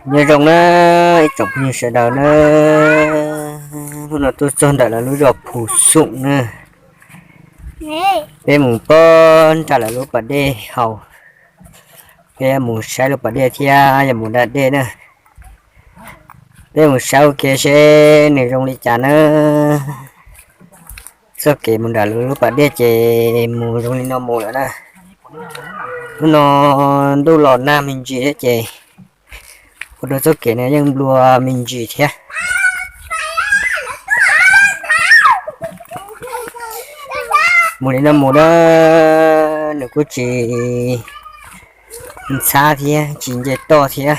Nyob zoo na ib tsoom phooj ywg sawv daws na, hnub no tuaj txog ntawm lawv lub zos Phu Xoom na. Peb mus pob nram lawv lub pas dej haus. Peb yuav mus saib lub pas dej thiab yuav mus da dej na. Peb mus saib ua ke seb nws zoo li cas na. Txoj kev mus nram lawv lub pas dej ces mus zoo li no mus lawm na. Hnub no ntuj los nag me ntsis thiab ces ua rau txoj kev no yeej nplua me ntsis thiab. Mus li no mus na, nws kuj tsis ntxhab thiab tsis nce toj thiab,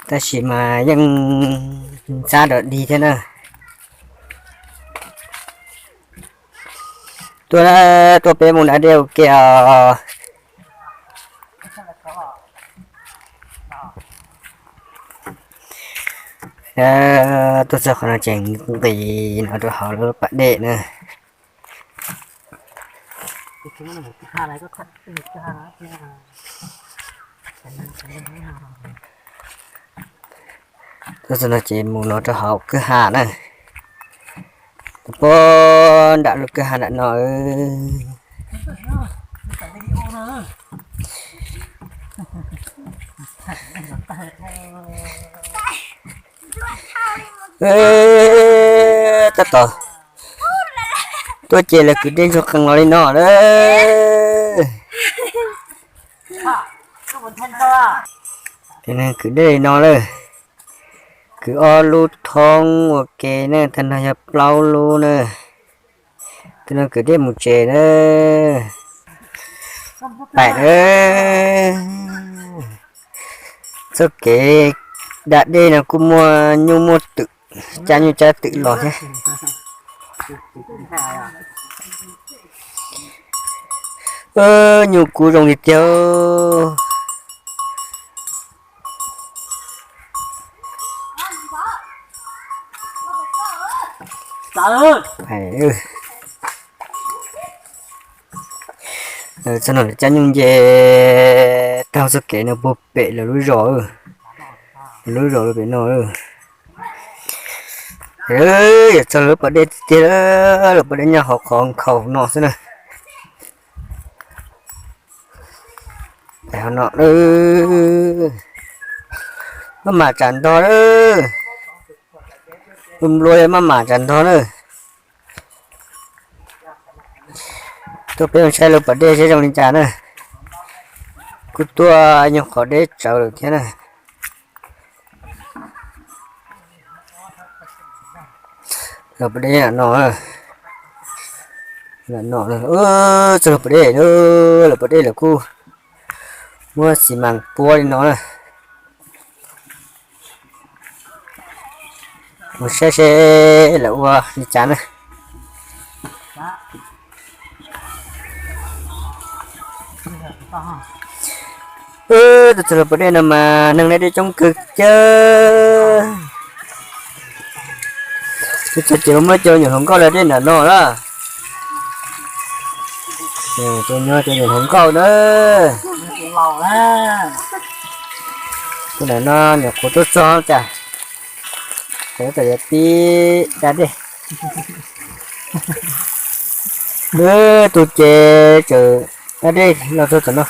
tab sis mas yeej ntxhab dog dig thiab na. Tuaj, tuaj peb mus da dej ua ke os. Tuaj txog qhov no ces nqis no rau hauv lub pas dej na. Tuaj txog no ces mus no rau hauv kwj ha na. Pob nram lub kwj ha nram no. Tab tom tuaj ces lawv kwv dej ntsuag qees los li no lawm. Kwv dej li no lawm. Kwv ob lub thoob ua ke na, tag nrho yog plaub lub na. Tag no kwv dej mus tsev na. Pais na. Txoj kev da dej no kuj muaj nyuj muaj twm, cab nyuj cab twm los thiab. Nyuj kub zoo li tiag. Txog no cab nyuj nce taug txoj kev no puag pem lawv lub zos, lub zos pem no. Yog txog lub pas dej tiag tiag, lub pas dej nyob hauv qhov nkhaus no xwb na. Maj mam tsam ntog lawm. Nplua maj mam tsam ntog na. Tuaj peb mus saib lub pas dej seb zoo li cas na. Kuj tuaj nyuag qhov deb tsawv lawm thiab na. Lub pas dej no, no, txog lub pas dej, lub pas dej lawv kuj muab xi mas puab li no na. Mus saib seb lawv ua li cas na. Tuaj txog lub pas dej no mas neeg da dej coob kawg thiab. Tuaj txog ces muab cov nyuam hluas nkauj da dej nram no na. Cov nyuam hluas nkauj na. Tus nram no nyuam qhuav tuaj txog cas, ces yuav pib da dej. Tus ces tseem da dej los txog tom no.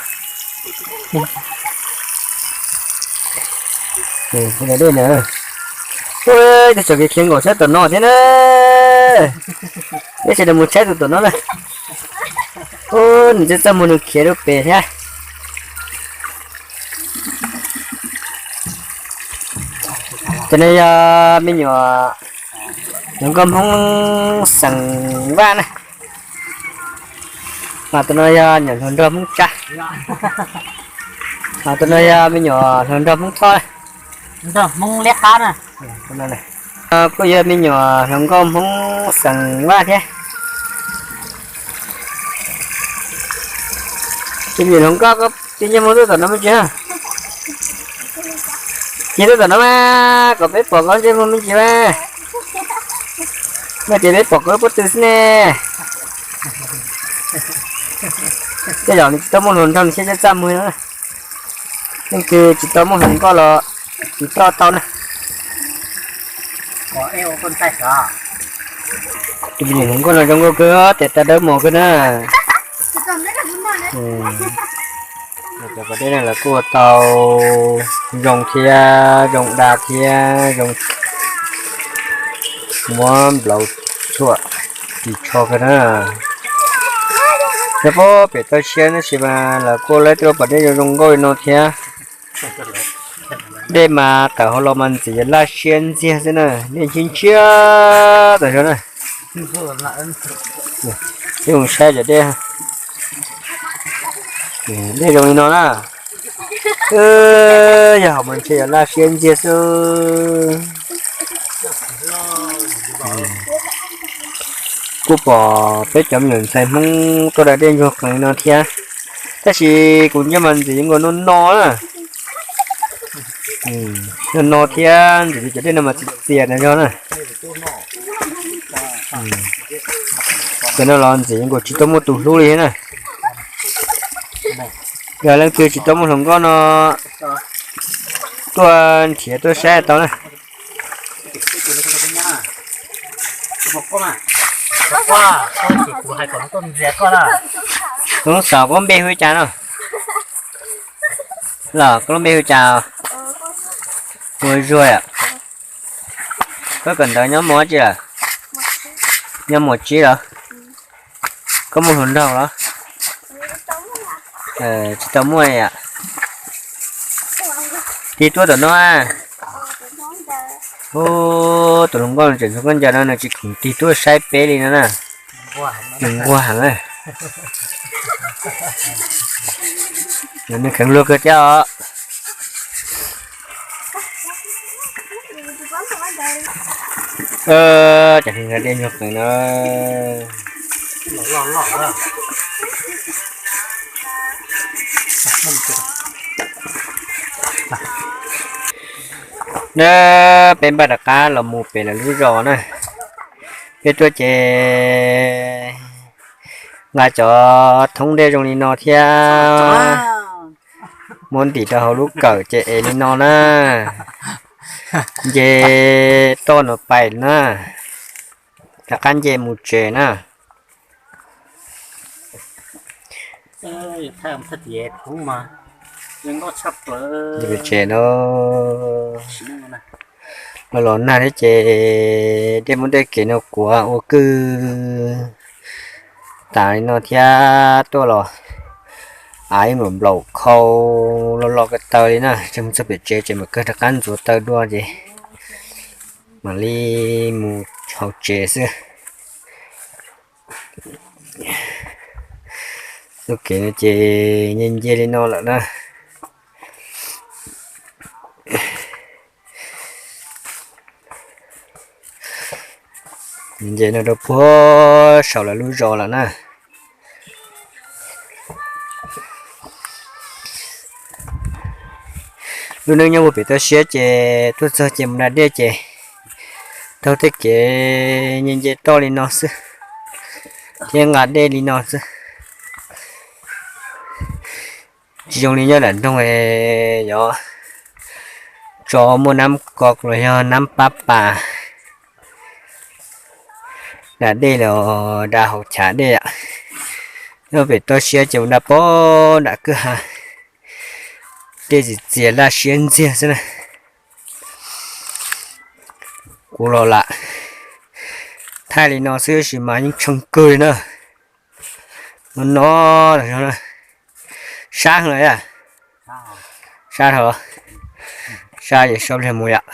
Da dej na. Ua, tus tseem khiav nkaum sab tom no thiab na. Peb sawv daws mus saib tus tom no na. Ua, nws txaj txaj muag nws khiav rau pem thiab. Tus no yog me nyuam hluas nkauj Hmoob xeem Vaj na. Mas tus no yog nyuam hluas nraug Hmoob Tsab. Mas tus no yog me nyuam hluas nraug Hmoob Thoj. Kuj yog me nyuam hluas nkauj Hmoob xeem Vaj thiab. Tus me nyuam hluas nkauj koj tsis ntsej muag tuaj tom no me ntsis na. Cia tuaj tom no mas kom peb pom koj ntsej muag me ntsis mas. Mas ces peb pom koj lub pob tw xwb ne. Tej zaum nws tsis tau muaj hluas nraug nws thiaj txaj txaj muag no. Leej twg tsis tau muaj hluas nkauj los Tsis tau tau na. Tus me nyuam hluas nkauj no zoo nkauj kawg, tes taw dawb mos kawg na. Cov pas dej no lawv kuj ua tau zoo thiab zoo dag thiab zoo, muab nplaum tshuam ris tsho kawg na. Yog pem toj siab tab sis mas lawv kuj ua lawv tej pas dej zoo zoo nkauj li no thiab. Dej mas tawm hauv los mas ntxim yog laj siab ntxiag xwb na, dej ntshiab ntshiab tas zog na. Peb mus saib cov dej, dej zoo li no na. Yog hauv mas ntshe yog laj siab ntxiag xwb. Kuj pom peb cov me nyuam ntxhais Hmoob tuaj da dej ntsuag qees li no thiab, tab sis kuv ntsia mas ntxim yuav nkaus no no na. No no thiab ntxim li cov dej no mas txias txias tas zog na. Cov no los ntxim yuav nkaus tsis tau muaj tus hlub li thiab na. Yog leej twg tsis tau muaj hluas nkauj no tuaj nrhiav tuaj saib tau na. Koj xav koj lub npe hu li cas no? Los koj lub npe hu li cas? Hu Zuag. Koj kawm ntawv nyob mos dab tsi lawm? Nyob mos tsib lawm. Koj muaj hluas nraug los? Tsis tau muaj li. Tig tuaj tom no. Ub, tus hluas nkauj tseem ntxhua khaub ncaws no nws tsis khoom tig tuaj saib peb li no na. Nws nquag heev. Nws kheev luag kawg thiab os. Cov dej nyuag qees no. Na, peb npaj rov qab los mus pem lawv lub zos na. Peb tuaj ces nqa cov thoob dej zoo li no thiab muab ntim rau hauv lub kawm ces ev li no na. Nce toj no pais na, rov qab nce mus tsev na. Tsev no los los nag thiab ces dej muaj dej kev no kuav ua kwj tas li no thiab tuaj los av ib nplaum nplaum khau los los ko taw li na. Tseem mus txog pem tsev ces mam kawg rov qab ntxuav taw dua ces mam li mus hauv tsev xwb. Txoj kev no ces nce nce li no lawm na. Nce no rau puag saum lawv lub zos lawm na. Lub neej nyob puag pem toj siab ces tuaj txog ces mus da dej ces taug tej kev nce nce toj li no xwb thiab nqa dej li no xwb. Tsis zoo li nyob nram nroog, yog tso muaj nab ko los yog nab pab pas da dej los da hauv chav dej. Nyob pem toj siab ces mus da pem nram kwj ha, dej txias txias laj siab ntxiag xwb na. Kuv los lam thaij li no xwb tab sis mas yeej tsheej kawg li na. No no, sab heev lawm, sab dhau, sab ces sab pliag mus yom.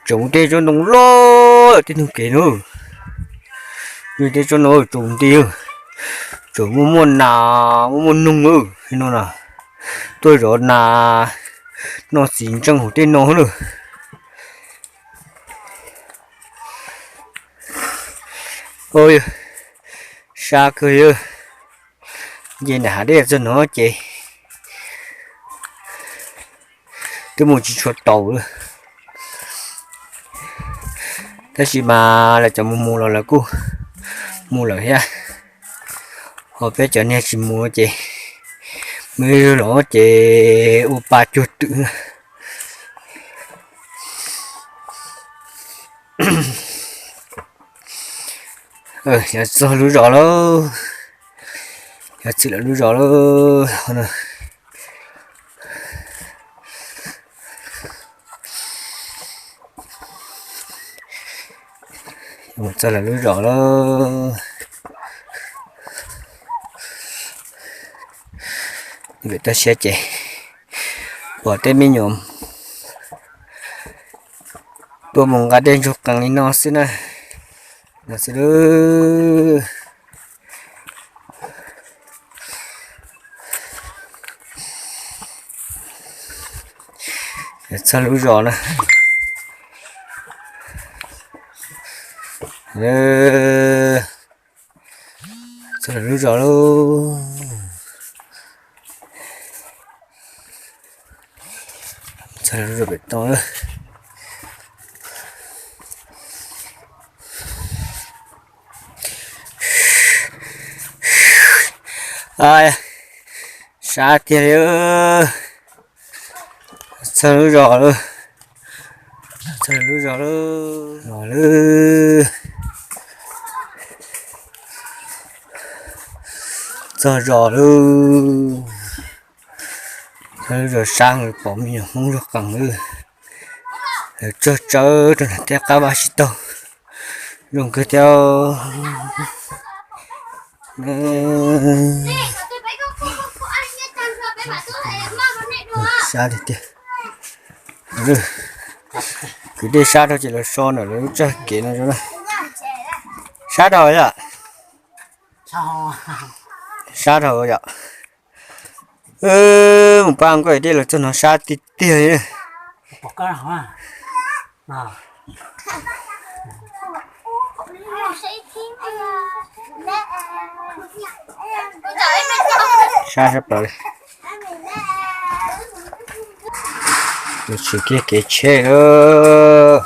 Tseem muaj tej tsob ntoo loj tej ntug kev na. Tej tsob no tseem nti, tseem muaj muaj nas muaj muaj noog li no na. Tuaj zov nas noj txiv ntseej hauv tej no na. Sab kawg li, nce nram hav dej txog no ces twb mus tsis tshua taus li. Tab sis mas lawv cov mus mus los lawv kuj mus lawm thiab, ho peb cov niag tsis mus ces Muaj ib zaug los ces ua pa cuag twm na. Yog txog lub zos lauj, yog txog lawv lub zos lauj. Mus txog lawv lub zos lauj. Pem toj siab ces pom tej me nyuam tuaj mus nqa dej ntsuag qees li no xwb na. No xwb lauj. Txog lub zos na. Txog lub zos lauj. Txog lub zos pem toj. Sab tiag li. Txog lub zos lauj. Txog lub zos lauj. Los lawm. Txog zos lauj. Txog lub zos sab pom me nyuam Hmoob ntsuag qees lawm. Lawv tsawg tsawg rau nram tej qab vaj tsib taug. Zoo kawg thiab. Sab tiag tiag. Kwv dej sab dhau ces los so ntawm lawv lub txaj kev no. Sab dhau yom. Sab dhau yom. Mus pab nkauj dej los txog no sab tiag tiag li. Sab sab plaws li. Mus tshwm kiag kev tsheb lauj.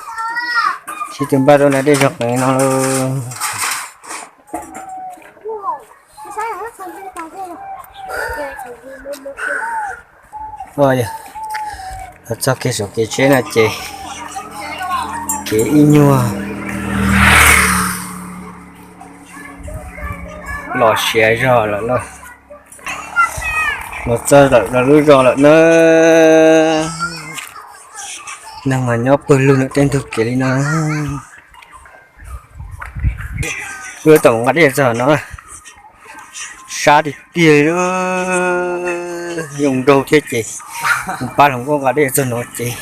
Sib tw npaj rau nram dej zog qees no lauj. Los txog kiag saum kev tsheb no ces kev ib nyuag los siav zog lawm lauj. Los txog lawm lub zos lawm na. Neeg mas nyob pawg lug ntawm tej ntug kev li no. Wb tom nqa dej txog no, sab tiag tiag li, zoo nraug thiab ces mus pab hluas nkauj nqa dej txog no ces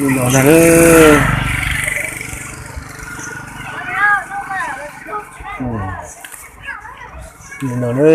li no ntag. Li no na.